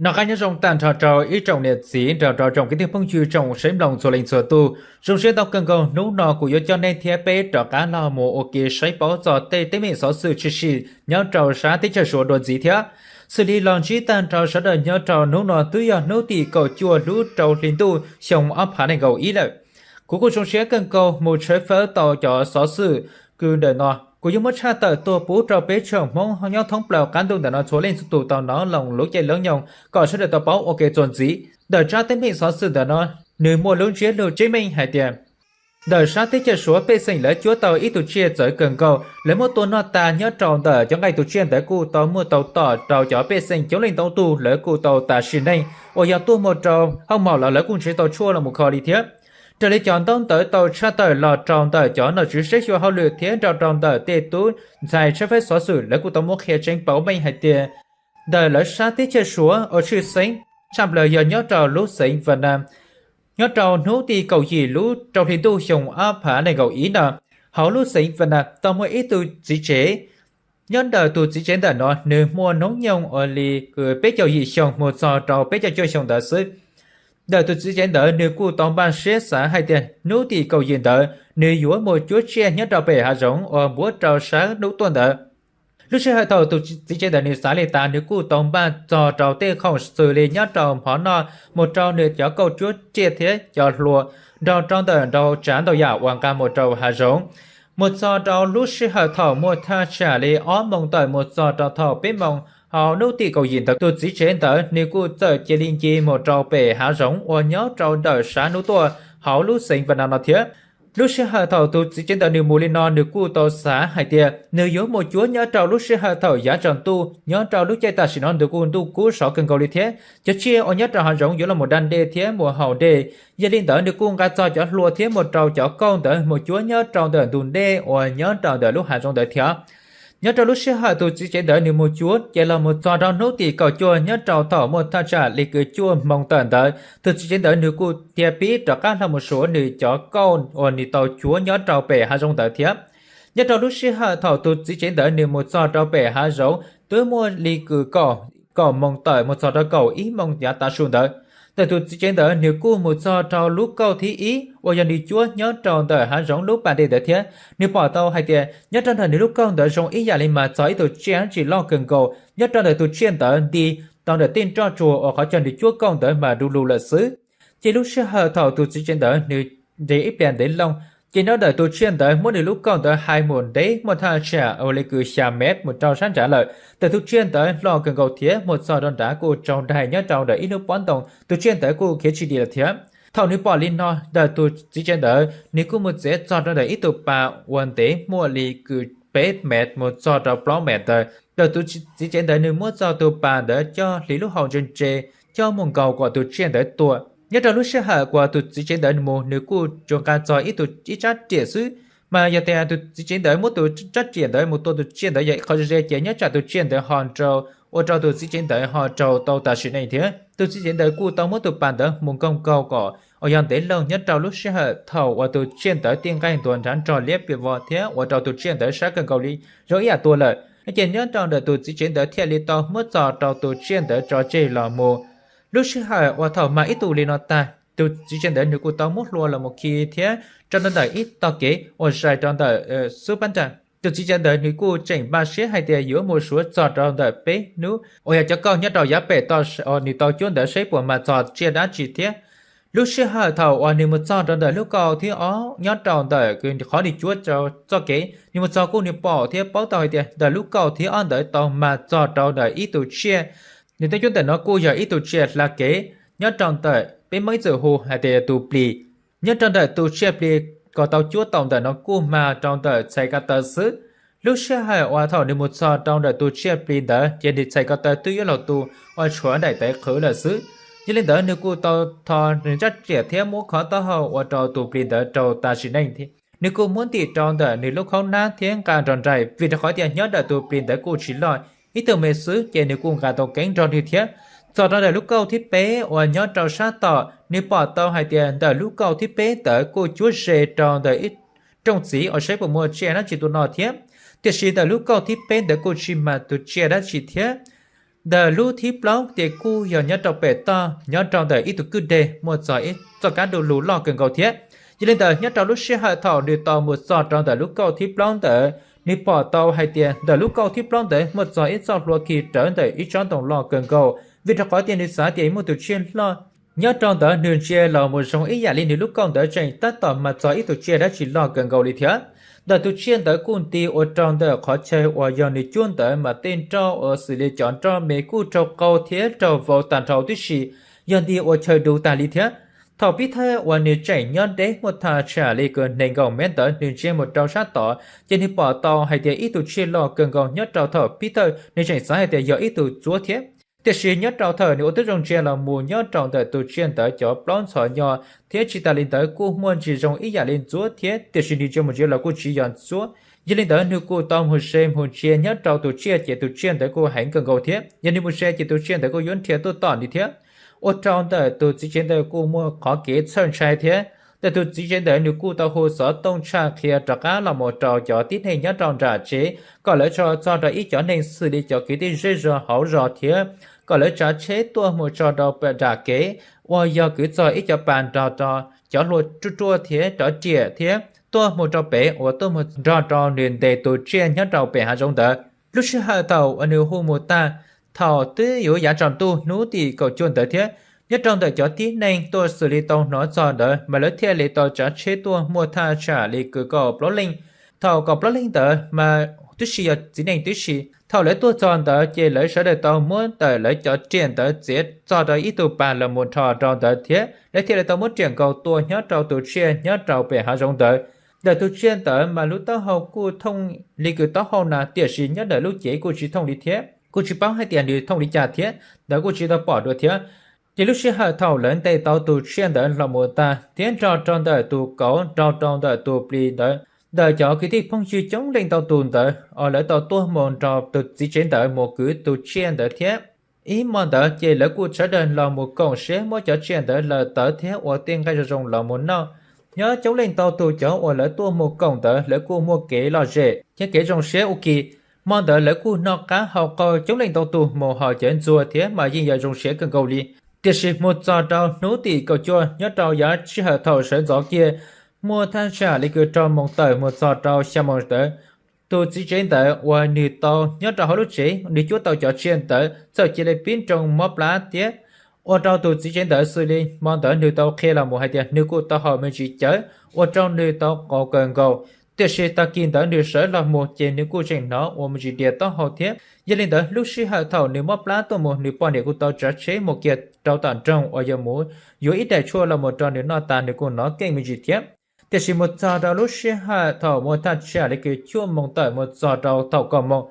Noj qab nyob zoo tag nrho rau ib tsoom niam txiv nrog rau tsoom kwv tij phooj ywg tsoom saib mloog txhua leej txhua tus. Zoo siab ntau kawg nkaus hnub no kuv yuav coj nej thiab peb rov qab los mus ua ke saib paub txog tej teeb meem xov xwm tshwm sim nyob rau sab teb chaws Suav dua ntxiv thiab. Xws li los ntsib tag nrho sawv daws nyob rau hnub no twb yog hnub tim kaum cuaj lub rau hli ntuj xyoo ob phav nees nkaum ib lawm. Kuv kuj zoo siab kawg nkaus mus tshawb fawb tau cov xov xwm kws ntawm no. Kuv yuav muab tshaj tawm tuaj pub rau peb tsoom Hmoob nyob thoob plaws qab ntuj ntawm no txhua leej txhua tus tau hnov loo lub caij lub nyoog kom sawv daws tau paub ua ke txuas ntxiv. Ntawm tsab teeb meem xov xwm ntawm no, nws muaj lub ntsiab lus tseeb meej hais tias ntawm sab teb chaws Suav pej xeem lawv cuab tau ib tug tsiaj txawv kawg nkaus, lawv muab tua noj tas nyob rau ntawm cov nqaij tus tsiaj ntawd kuj tau muaj tau tom rau cov pej xeem coob leej ntau tus, lawv kuj tau tas sim neej uas yog tuaj mus rau hauj mom los lawv kuj nrhiav tau tshuaj los mus kho li thiab. Raws li cov ntaub ntawv tau tshaj tawm los rau ntawm cov nom tswv saib xyuas hauj lwm thiab nrog rau ntawm tej tub ntxhais tshawb fawb xov xwm, lawv kuj tau muab qhia tseeb paub meej hais tias ntawm lawv sab teb chaws Suav uas tshwj xeeb tshaj plaws yog nyob rau lub xeev Vam Nas, nyob rau hnub tim kaum yim lub rau hli ntuj xyoo ob phav nees nkaum ib no, hauv lub xeev Vam Nas tau muaj ib tug txiv tsev. Nyob ntawm tus txiv tsev ntawm no nws muaj hnub nyoog ua li peb caug yim xyoo mus txog rau peb caug cuaj xyoo ntawd xwb. Ntawm tus txiv tsev ntawd nws kuj tau npaj siab xav hais tias hnub tim kaum yim ntawd nws yuav mus cuab tsiaj nyob rau pem hav zoov uas npuab rau sab hnub tuaj ntawd. Lub sij hawm thaum tus txiv tsev ntawd nws xav li tas, nws kuj tau npaj txog rau tej khoom xws li nyob rau hmo noj mus rau nws cov kauj cuab tsiaj thiab cov hlua, nrog rau ntawm ntau tsav ntau yam uas nqa mus rau hav zoov. Mus txog rau lub sij hawm thaum muaj thaj tsam li ob moos tawm mus txog rau thaum peb moos hauv hnub tim kaum yim ntawd, tus txiv tsev ntawd nws kuj txawm cia li nce mus rau pem hav zoov uas nyob rau ntawm sab hnub tuaj hauv lub xeev Vam Nas no thiab. Lub sij hawm thaum tus txiv tsev ntawd nws mus li no, nws kuj tau xav hais tias nws yuav mus cuab nyob rau lub sij hawm thaum yav tsaus ntuj. Nyob rau lub caij tam sim no nws kuj ntuj kub sov kawg nkaus li thiab cov tsiaj uas nyob rau hav zoov yuav los mus da dej thiab mus haus dej. Yog li ntawd nws kuj nqa txog cov hlua thiab mus rau cov kauj ntawd mus cuab nyob rau ntawm ntug dej uas nyob rau ntawm lub hav zoov ntawd thiab. Nyob rau lub sij hawm tus txiv tsev ntawd nws mus cuab ces los mus txog rau hnub tim kaum cuaj nyob rau thaum muaj thaj tsam li kaum cuaj moos tawm ntawd, tus txiv tsev ntawd nws kuj thiaj pib rov qab los mus suav nws cov kauj uas nws tau cuab nyob rau pem hav zoov ntawd thiab. Nyob rau lub sij hawm thaum tus txiv tsev ntawd nws mus txog rau pem hav zoov twb muaj li kaum, kaum moos tawm mus txog rau kaum ib moos yav tav su ntawd, ntawm tus txiv tsev ntawd nws kuj mus txog rau lub kauj thib ib uas yog nws cuab nyob rau ntawm hav zoov lub pas dej ntawd thiab. Nws pom tau hais tias nyob rau ntawm nws lub kauj ntawd zoo ib yam li mas txog ib tug tsiaj dab tsi loj kawg nkaus nyob rau ntawm tus tsiaj ntawd nti tau ntawm tej nroj tsuag uas qhov chaw nws cuab kauj ntawd mas du lug lawm xwb. Ces lub sij hawm thaum tus txiv tsev ntawd nws nres ib pliag ntev loo, ces nyob ntawm tus tsiaj ntawd muab nws lub kauj ntawd hais mus ntev muaj thaj tsam ua li kaum xya mev mus rau sab nrad lawm. Ntawm tus tsiaj ntawd loj kawg nkaus thiab mus txog rau nrad kuj tsaug daig nyob rau ntawm ib lub pob ntoo, tus tsiaj ntawd kuj khiav tsis dim lawm thiab. Thaum nws pom li no ntawm tus txiv tsev ntawd nws kuj mus txiav txog rau ntawm ib tug pas uas ntev muaj li kaum peb mev mus txog rau plaub mev ntawd. Ntawm tus txiv tsev ntawd nws muab txog tus pas ntawd coj hliv lub hau ntse ntse, coj mus nkaus kom tus tsiaj ntawd tua. Nyob rau lub sij hawm uas tus txiv tsev ntawd nws mus nws kuj tsuas nqa txog ib tug ib tsab riam xwb, mas yog tias tus txiv tsev ntawd muab tus tsab riam ntawd mus tua tus tsiaj ntawd yog ib qho ze ze ces nyob tsam tus tsiaj ntawd ho raug, ua rau tus txiv tsev ntawd ho raug tau tas sim neej thiab. Tus txiv tsev ntawd kuj tau muab tus pas ntawd mus nkaug nkaug kom uas yog ntev loo nyob rau lub sij hawm thaum uas tus tsiaj ntawd tej nqaij ntuag nrhav nrog liab plias vog thiab ua rau tus tsiaj ntawd sab kawg nkaus li zoo ib yam tuag lawm. Ces nyob rau ntawm tus txiv tsev ntawd thiaj li tau muab txog rau tus tsiaj ntawd tso tseg los mus. Lub sij hawm uas thaum mag ib tug li no tag, tus txiv tsev ntawd nws kuj tau muab hlua los mus khi thiab rau ntawm ib tog kev uas zais rau ntawm xub pab nra. Tus txiv tsev ntawd nws kuj tseem npaj siab hais tias yuav mus suav txog rau ntawm peb hnub uas yog cov kauj nyob rau yav pem toj uas nws tau cuab ntawd saib puas mag txog tsiaj dab tsi thiab. Lub sij hawm thaum uas nws mus txog rau ntawm lub kauj thib ob nyob rau ntawm qhov nws cuab rau txoj kev, nws mus txog kuj nws pom thiab paub tau hais tias ntawm lub kauj thib ob ntawd tau mag txog rau ntawm ib tug tsiaj. Nws tej cuab ntawm no kuj yog ib tug tsiaj hla kev nyob rau ntawm peb Hmoob ib txwm hu hais tias tus plis. Nyob rau ntawm tus tsiaj plis kom tau cuab tau ntawm no kuj mag rau ntawm txhais ko taw xwb. Lub sij hawm uas thaum nws mus txog rau ntawm tus tsiaj plis ntawd ces nws txhais ko taw twb yuav luag tu uas tshuav daim tawv qhwv lawm xwb. Yog li ntawd nws kuj tau tho nws tsab riam thiab muab khov taub hau ua rau tus plis ntawd raug tas sim neej thiab. Nws kuj muab ntim rau ntawm nws lub khaub hnab thiab nqa nrog nraim, vim rau qhov tias nyob ntawm tus plis ntawd kuj tsis loj, ib tug me xwb ces nws kuj nqa tau keeb nrog nws thiab. Txog rau ntawm lub kauj thib peb uas nyob rau sab tom, nws pom tau hais tias ntawm lub kauj thib peb ntawd kuj cuab ze rau ntawm ib rooj txiv uas saib puas muaj tsiaj dab tsi tuaj noj thiab. Tiam sis ntawm lub kauj thib peb ntawd kuj tsis mag tus tsiaj dab tsi thiab. Ntawm lub thib plaub ces kuj yog nyob rau pem toj, nyob rau ntawm ib tug kwj deg muaj txog ib txoj kab du lug loj kawg nkaus thiab. Yog li ntawd nyob rau lub sij hawm thaum nws tau mus txog rau ntawm lub kauj thib plaub ntawd, nws pom tau hais tias ntawm lub kauj thib plaub ntawd muaj txog ib txoj hlua khi rawv ntawm ib tsob ntoo loj kawg nkaus, vim rau qhov tias nws xav tias muaj tus tsiaj loj nyob rau ntawd. Nws ntsia los mus zoo ib yam li nws lub kauj ntawd tseem tab tom mas txog ib tug tsiaj dab tsi loj kawg nkaus li thiab. Ntawm tus tsiaj ntawd kuj nti ua rau ntawm qhov chaw uas yog nws cuab ntawd mas tej nroj uas xws li cov nroj me kuj raug qau thiab raug vau tag nrho tib si, yog nti ua chaw du tag li thiab. Thaum pib thawj uas nws tseem nyob deb muaj thaj tsam li kwv nees nkaum mev ntawd, nws ntsia mus rau sab tod ces nws pom tau hais tias ib tug tsiaj loj kawg nkaus nyob rau thaum pib thawj nws tseem xav hais tias yog ib tug txuab thiab. Tiam sis nyob rau thaum nws ua tib zoo ntsia los mus nyob rau ntawm tus tsiaj ntawd cov plaub ntxhov nyo thiab tsis tas li ntawd kuj muaj ntsis zoo ib yam li ntxuab thiab, tiam sis nws ntsia mus ntsia los kuj tsis yog ntxuab. Yog li ntawd nws kuj tau mus se mus ntsia nyob rau tus tsiaj ces tus tsiaj ntawd kuj heev kawg nkaus thiab. Yog nws mus se ces tus tsiaj ntawd kuj yuav nrhiav tuaj tom nws thiab. Ua rau ntawm tus txiv tsev ntawd kuj muaj qhov kev txhawj ntshai thiab. Ntawm tus txiv tsev ntawd nws kuj tau hu xov tooj tshaj qhia rov qab los mus rau cov tib neeg nyob rau nram tsev kom lawv tso txog rau ib cov neeg xws li cov kwv tij zej zog hauv zos thiab kom lawv tsav tsheb tuaj mus tso rau pem nram kev uas yog kwv txog ib cov pas nrog rau cov hlua ruaj ruaj thiab rov riam thiab tuaj mus rau pem uas tuaj mus nrog rau nws ntes tus tsiaj nyob rau pem hav zoov ntawd. Lub sij hawm thaum uas nws hu mus tag, thaum twb yuav yav tsaus ntuj hnub tim kaum cuaj ntawd thiab, nyob rau ntawm cov tib neeg tuaj xws li tau hnov txog ntawd mas lawv thiaj li tau tsav tsheb tuaj muaj thaj tsam li kwv kaum plaub leej. Thaum kaum plaub leej ntawd mas twb tsis yog txiv neej tib si. Thaum lawv tuaj txog ntawd ces lawv sawv daws tau muab ntawm lawv cov riam ntawd txiav txog rau ib tug pas los mus nrho rau ntawd thiab lawv thiaj li tau muab riam nkaus tua nyob rau tus tsiaj nyob rau pem hav zoov ntawd. Ntawm tus tsiaj ntawd mas lub taub hau kuj thooj li kwv taub hau na, tiam sis nyob ntawm lub cev kuj tsis thooj li thiab, kuj tsis paub hais tias nws thooj li cas thiab, ntawd kuj tsis tau pom dua thiab. Ces lub sij hawm thaum lawv ntes tau tus tsiaj ntawd los mus tag thiab nrog rau ntawm tus kauv nrog rau ntawm tus plis ntawd, ntawm cov kwv tij phooj ywg coob leej ntau tus ntawd uas lawv tau tuaj mus nrog tus txiv tsev ntawd mus kwv tus tsiaj ntawd thiab. Ib hmo ntawd ces lawv kuj sawv daws los mus koom siab muab cov tsiaj ntawd lawm tawv thiab ua tej nqaij zoo zoo los mus noj. Nyob coob leej ntau tus cov uas lawv tuaj mus koom ntawd lawv kuj muaj kev lom zem thiab kev zoo siab ua ke. Hmo ntawd lawv kuj noj qab haus qaug coob leej ntau tus mus haus cawv ntxuag thiab mas yeej yog zoo siab kawg nkaus li. Tiam sis mus txog rau hnub tim kaum cuaj nyob rau yav sij hawm thaum sawv ntxov kiag, muaj thaj tsam li kwv rau moos tawm mus txog rau xya moos ntawd, tus txiv tsev ntawd uas nws tau nyob rau hauv lub tsev nws cuab tau cov tsiaj ntawd txawm cia li pib nroo mob plab thiab. Ua rau tus txiv tsev ntawd xws li hmo ntawd nws tau qhia los mus hais tias nws kuj tau haus me ntsis cawv ua rau nws tau qaug kawg nkaus. Tiam sis tag kis ntawd nws sawv los mus ces nws kuj tseem hnov ua me ntsis dias taub hau thiab. Yog li ntawd lub sij hawm thaum nws mob plab tuaj mus nws poj niam kuj tau tsav tsheb mus kiag rau tom nroog uas yog mus yuav ib daim tshuaj los mus rau nws noj tas nws kuj hnov keej me ntsis thiab. Tiam sis mus txog rau lub sij hawm thaum mus thaj tsam li kwv cuaj moos tawm mus txog rau thaum kaum moos,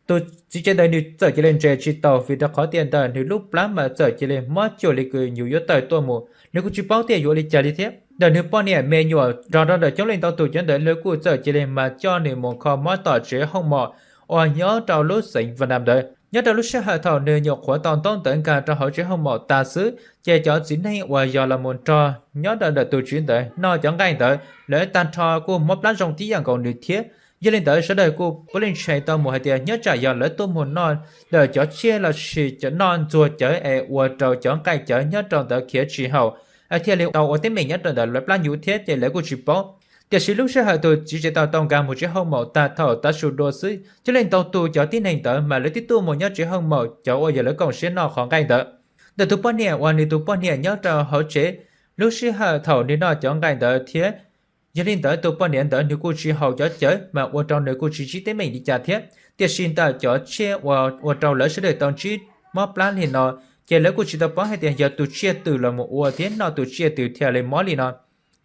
tus txiv tsev ntawd nws txawm cia li nres tsis tau vim rau qhov tias ntawm nws lub plab mas txawm cia li mob cuag li kwv nyuam yuav tawg tuaj mus. Nws kuj tsis paub tias yuav ua li cas li thiab. Ntawm nws poj niam me nyuam nrog rau ntawm coob leej ntau tus cov ntawd lawv kuj txawm cia li mas coj nws mus kho mob tom tsev hooj maum uas nyob rau lub xeev Vaj Nam ntawd. Nyob rau lub sij hawm thaum nws nyuam qhuav tau ntaub ntawv nkag rau hauv tsev hooj maum tas xwb ces cov txiv neej uas yog los mus nrog nyob rau ntawm tus tswv ntawd noj cov nqaij ntawd lawv tag nrho kuj mob plab zoo tib yam nkaus nws thiab. Yog li ntawd sawv daws kuj puav leej ntshai tau mus hais tias nyob tsam yog lawv tuaj mus noj ntawm cov tsiaj los sis noj ntxuag cawv es ua rau cov nqaij cawv nyob rau ntawd khiav tsis haum, thiaj li tau ua teeb meem nyob rau ntawm lawv plab nyuv thiab ces lawv kuj tsis paub. Tiam sis lub sij hawm tus txiv tsev tau tau nkag mus tsev hooj maum tag thaum tav su dua xwb, coob leej ntau tus cov tib neeg ntawd mas lawv twb tuaj mus nyob tsev hooj maum cov uas yog lawv koom siab noj qhov nqaij ntawd. Ntawm tus poj niam uas nws tus poj niam nyob rau hauv tsev, lub sij hawm thaum nws noj cov nqaij ntawd thiab, yog li ntawd tus poj niam ntawd nws kuj tsis haus cov cawv mas ua rau nws kuj tsis ntsib teeb meem li cas thiab. Tiam sis ntawm cov tsiaj uas ua rau lawv sawv daws tau ntsib mob plab li no, ces lawv kuj tsis tau paub hais tias yog tus tsiaj twg los mus ua thiab noj tus tsiaj twg thiaj li mob li no.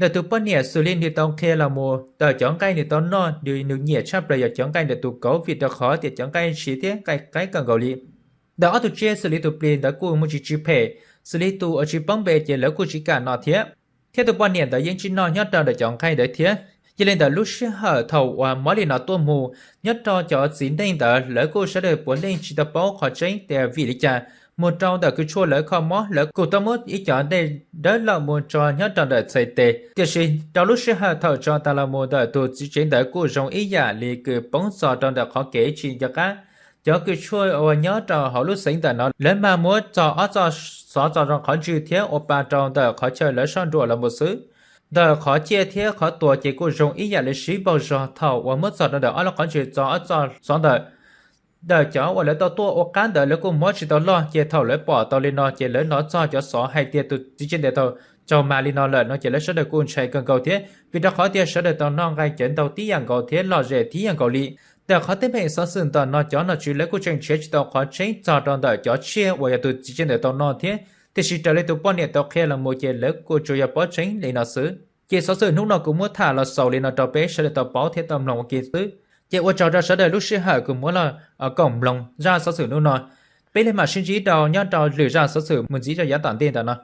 Ntawm tus poj niam xws li nws tau qhia los mus ntawm cov nqaij nws tau noj, nws nyiam tshaj plaws yog cov nqaij ntawm tus kauv vim rau qhov tias cov nqaij siv thiab nqaij qaib kawg nkaus li. Ntawm ob tug tsiaj xws li tus plis ntawd kuj muaj tsis tsis phem, xws li tus uas tsis paub npe ces lawv kuj tsis kam noj thiab. Thiab tus poj niam ntawd yeej tsis noj nyob rau ntawm cov nqaij ntawd thiab. Yog li ntawd lub sij hawm thaum uas mob li no tuaj mus, nyob rau cov txiv neej ntawd lawv kuj sawv daws puav leej tsis tau paub qhov tseeb tias vim li cas, mus rau ntawm kws tshuaj lawv kho mob lawv kuj tau muab ib cov dej dawb loj mus tso nyob rau ntawm txhais tes. Tiam sis rau lub sij hawm thaum tso tas los mus ntawm tus txiv tsev ntawd kuj zoo ib yam li kws poob txog rau ntawm qhov kev tsis nco qab. Cov kws tshuaj uas nyob rau hauv lub xeev ntawm no lawv mas muab txog ob txoj xov txog zoo qhov ntswg thiab ua pa rau ntawm qhov chaw lawv soj nruam los mus xwb. Ntawm qhov ciaj thiab qhov tuag ces kuj zoo ib yam li sib npaug zog thaum uas muab txog rau ntawm ob lub qhov ntswg txog ob txoj xov ntawm ntawm cov uas lawv tau tuaj ua qab ntawd lawv kuj muab tsis tau loj, ces thaum lawv pom tau li no ces lawv hnov txog cov xov hais tias tus txiv tsiaj ntes tau raug mag li no lawm no ces lawv sawv daws kuj ntshai kawg nkaus thiab vim rau qhov tias sawv daws tau noj nqaij cawv ntau tib yam nkaus thiab lom zem tib yam nkaus li. Ntawm qhov teeb meem xov xwm ntawm no cov nom tswv lawv kuj tseem nrhiav tsis tau qhov tseeb txog rau ntawm cov tsiaj uas yog tus txiv tsiaj ntes tau noj thiab, tiam sis raws li tus poj niam tau qhia los mus ces lawv kuj tsuas yog paub tseeb li no xwb. Ces xov xwm hnub no kuv muab tham los xaus li no rau peb sawv daws tau paub thiab tau mloog ua ke xwb. Ces ua tsaug rau sawv daws lub sij hawm kuv muab los koom mloog zaj xov xwm hnub no. Peb li mam sib ntsib rau nyob rau lwm zaj xov xwm mus ntxiv rau yav tom ntej ntawm no.